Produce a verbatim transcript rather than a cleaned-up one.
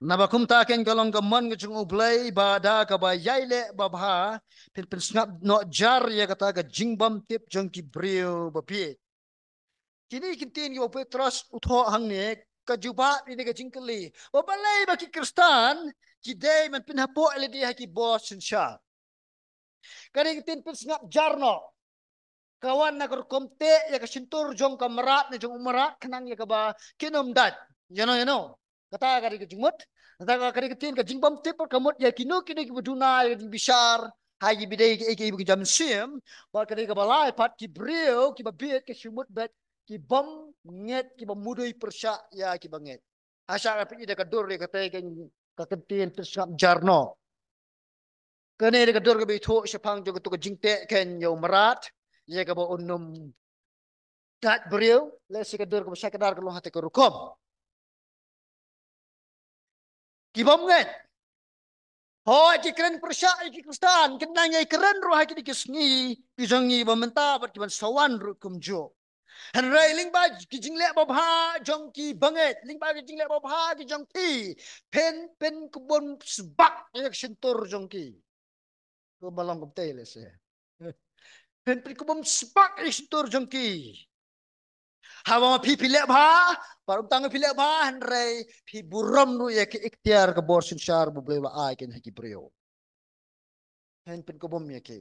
Naba kumta keiñ ka long ka mon ka jong U Blei ba da kaba ïai leh babha, phin pynsngap noh jar ïa kata ka jingbymtip jong ki briew babieit. Kine ki ktien kiba u Petros u thoh hangne, ka jubab ïa kane ka jingkylli. Ba balei ba ki Khristan ki dei ban pynhapoh lade ha ki bor synshar. Kane ka ktien pynsngap jar noh ka wan na ka rukom teh ïa ka shyntur jong ka mrad ne jong u mrad khnang ïa kaba kin ym dait. Ïa no, ïa no. Kata ka dei ka jingmut. Kata ka dei ka ktien ka jingbymtip ka mut ïa kino kino kiba duna ïa ka jingbishar ha kiba dei kiei kiei ba ki jam shim. Bad ka dei kaba lai pat ki briew kiba bieit ka shu mut beit ki bym ngeit, kiba mudui pyrshah ïa kiba ngeit. Hasha ka pynïaid da ka dur ïa kata ka, ka ktien pynsngap jar noh. Kane da ka dur kaba ithuh shaphang jong kato ka jingteh keiñ ïa u mrad ïa kaba un ym dait briew, lehse ka dur kaba shai kdar ka long ha kata ka rukom. Ki bym ngeit. Hooid, ki kren pyrshah ïa ki Khristan, ki nang ïai kren ruh ha kine ki sngi ki jong ngi ba mynta bad ki ban sa wan ruh kumjuh. Hynrei lyngba ki jingleh babha jong ki bangeit, lyngba ki jingleh babha ki jong ki, phin, phin pynkubun sbak ïa ka shyntur jong ki. Kumba long kumta lehse. Phin, phin pynkubun sbak ïa ka shyntur jong ki. Haba ma phi phi leh bha, bad ym tang phi leh bha, hynrei phi burom ruh ïa ka iktiar ka bor synshar ba U Blei u la ai keiñ ha ki briew. Phin pynkubun ïa ki.